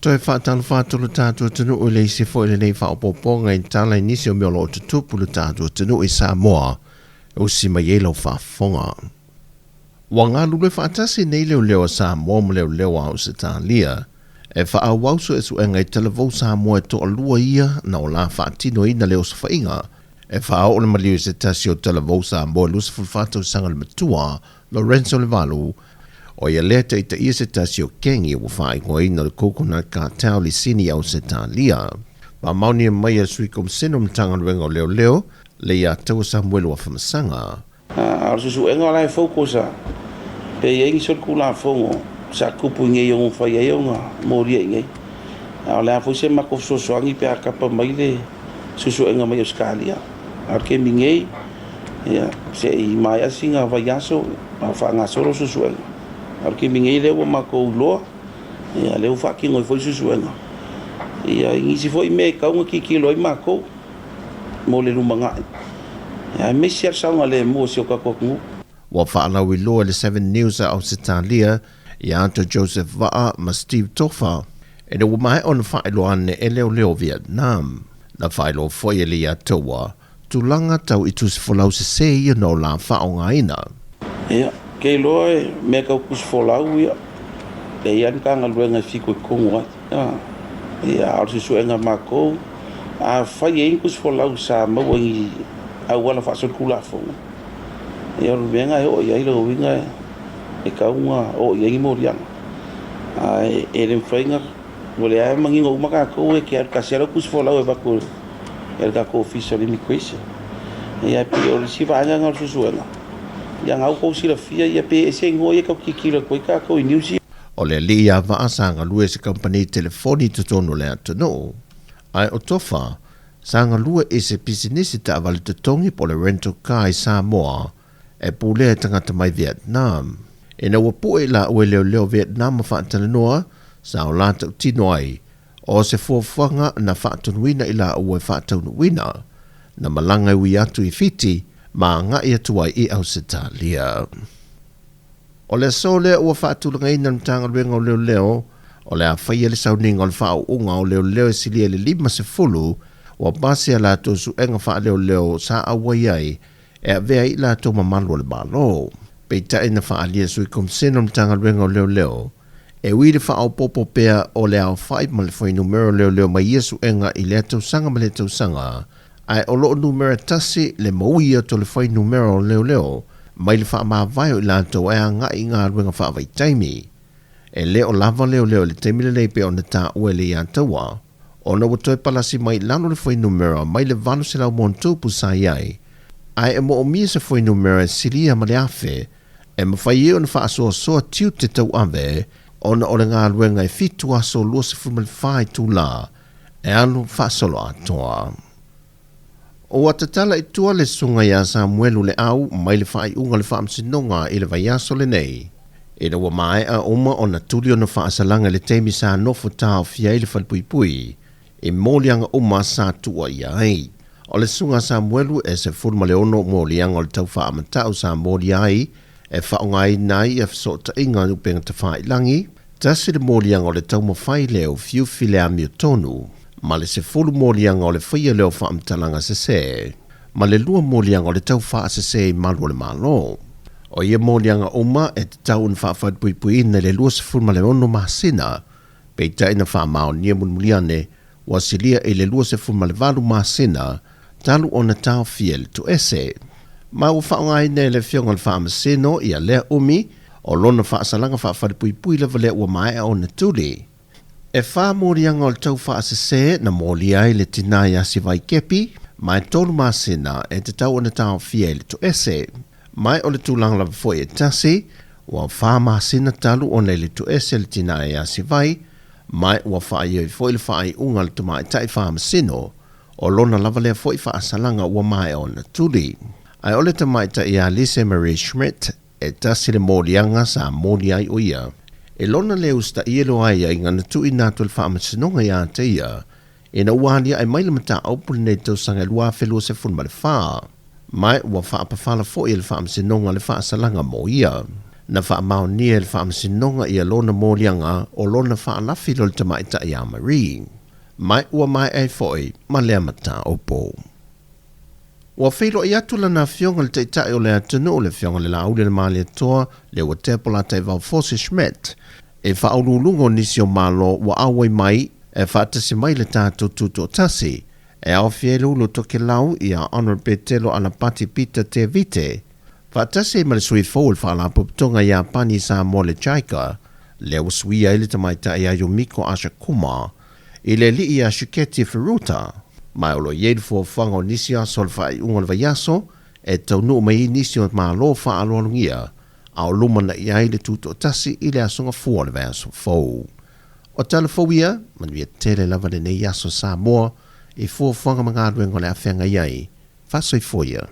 Toe faatalofa atu lo tatou atunuu i le isi foi lenei faaopoopoga i tala i nisi o mea o lo o tutupu i lo tatou atunuu i Samoa e usi mai ai lau faafofoga. Ua galulue faatasi nei leoleo a Samoa ma leoleo a Ausetalia e faaauau suesuega i talavou Samoa e toalua ia na o la faatinoina le osofaiga e faaoo le maliu i se tasi o talavou Samoa e 24 tausaga le matua, Lorenzo Levalu, ʻO ia lea e taitaia se tasi o kengi ua faaigoaina o le Coconut Cartel i Sini Ausetalia. Faamaonia mai e le Sui Komisena o Matagaluega o Leoleo, Leiataua Samuelu Afamasaga. A o le suesuega o la e focus a pe i ai ni solitulafono sa tupu i inei e ono mafai ai ona molia i inei. A o le a foi se matou fesoasoani pe a tapa mai le suesuega mai Ausetalia. A o le taimi nei, ia, se i maea sina vaiaso a o faagasolo suesuega. A o le taimi nei lea ua matou iloa, ia, lea ua faatino ai foi suesuega. Ia, i nisi foi mea e tatau ona tilotilo ai matou mo le lumanai, ia, aemaise lava le saogalemu o si o tatou atunuu. Ua faalauiloa e le Seven News a Ausetalia ia Arthur Joseph Vaa ma Steve Tofa ina ua maea ona faailoa ane e leoleo o Vietnam. Na faailoa foi e Leiataua tulaga tau i tusifolau sesē ia na o la faaaogaina. Ia, ke iloa e mea tau tusifolau ia, e i ai le Matagaluega e fitoitonu ai. Ia, a o le suesuega a matou, afai e i ai ni tusifolau sa maua i ni auala faasolitulafono, ia o le mea lena e oo i ai lona uiga e tatau ona oo i ai ni moliaga. Ae e le mafai ona Ua leai manino uma tatou e te alu tasi lava lau tusifolau e avatu e le tatou Ofisa o le Immigration. Ia e pei o le isi vaega lena o le suesuega. Ia na ua tou silafia ia pe ese igoa ia e tau tilotilo atu ai tatou i news ia. O le alii ia Vaa sa galue i se kamupani telefoni i totonu o le atunuu. Ae o Tofa, sa galue i se pisinisi taavale totogi po o le rental car i Samoa e pulea e tagata mai Vietnam. Ina ua pue i laua i leoleo Vietnam ma faatalanoa, sa o la tautino ai, o se fuafuaga na faatonuina i laua e faataunuuina, na malaga e ui atu i Fiti ma agai atu ai i Ausetalia. O le aso lea ua faatulagaina le Matagaluega o Leoleo, o le a faia le sauniga o le faauuga o leoleo e silia i le 50 ua pasi a latou suega faaleoleo sa auai ai e avea ai i latou ma malu o le Malo. Peitai na faaalia e Sui Komisena o le Matagaluega o Leoleo, e ui i le faaopoopo pea o le aofai ma le fuainumera o leoleo mai ia suega i lea tausaga ma lea tausaga, ae o lo o numera tasi le maui atu o le fuainumera o leoleo mai le faamavae o i latou e agai i galuega faavaitaimi. E le o lava leoleo i le taimi lenei pei ona taua e Leiataua, ona ua toe palasi mai i lalo le fuainumera mai le 800 sa i ai, ae e moomia se fuainumera e silia ma le 1,000 e mafai ai ona faasoasoa tiute tauave ona o le galuega e 7 aso 24 itula e alu faasoloatoa. Ua tatala i tua le susuga ia Samuelu Leau mai le faaiuga o le Faamasinoga i le vaiaso lenei, ina ua maea uma ona tuli ona faasalaga i le taimi sa nofo taofia ai le falepuipui i moliaga uma sa tuuaia ai. O le susuga a Samuelu e 16 moliaga o le tau faamatau sa molia ai e faaaogaina ai ia fesootaiga i upega tafailagi, tasi le moliaga o le taumafai lea ufiufi le amiotonu, ma le 10 moliaga o le faia lea o faamatalaga sese, ma le lua moliaga o le tau faasese i malu o le Malo. O ia moliaga uma e tatau ona faafalepuipuiina i le 26 masina, peitai na faamaonia mulimuli ane ua silia i le 28 masina talu ona taofia i le toese. Ma ua faaaogaina e le Afioga i le Faamasino ia lea umi o lona faasalaga faafalepuipui lava lea ua maea ona tuli. E fa moliaga o le tau faasese na molia ai le tinā iā Sivaikepi, ma e tolu masina e tatau ona taofia i le toese. Ma o le tulaga lava foi e tasi, ua fa masina talu ona i le toese le tinā iā Sivai, ma ua faaioi foi le faaiuga a le tamaitai faamasino, o lona lava lea foi faasalaga ua maea ona tuli. Ae o le tamaitai ia Lise Marie Schmidt, e tasi le moliaga sa moli ai o ia, e lona le usitaia loa ai aiga na tuuina atu e le faamasinoga ia te ia, ina ua aliae mai le mataupu lenei tausaga e 2024, ma ua faapafala foi e le faamasinoga le faasalaga mo ia. Na faamaonia e le Faamasinoga ia lona moliaga o lona faalafi lea o le tamaitai ia Marie. Ma ua maea ai foi ma lea mataupu. Ua feiloai atu lana Afioga i le Taitai o le atunuu, le Afioga i le Laaulialemalietoa Leuatea Polataivao Fosi Schmidt, i faauluuluga o nisi o Malo ua auai mai e faatasi mai i le tatou Tutoatasi, e aofia ai le ulu o Tokelau ia Hon Petelo Alapati Peter Tevite, faatasi ai ma le sui fou o le Faalapotopotoga Iapani i Samoa le JICA, lea ua suia ai le tamaitai ia Yumiko Asakuma i le alii ia Shiketi Furuta. Ma o lo o i ai le fuafuaga o nisi aso o le faaiuga o le vaiaso e taunuu mai ai nisi o Malo faaaloalogia a o lumanai ai le tutoatasi i le Aso Gafua o le vaiaso fou. O tala fou ia, manuia tele lava lenei aso Samoa i fuafuaga ma galuega o le a feagai ai. Faasoifua ia.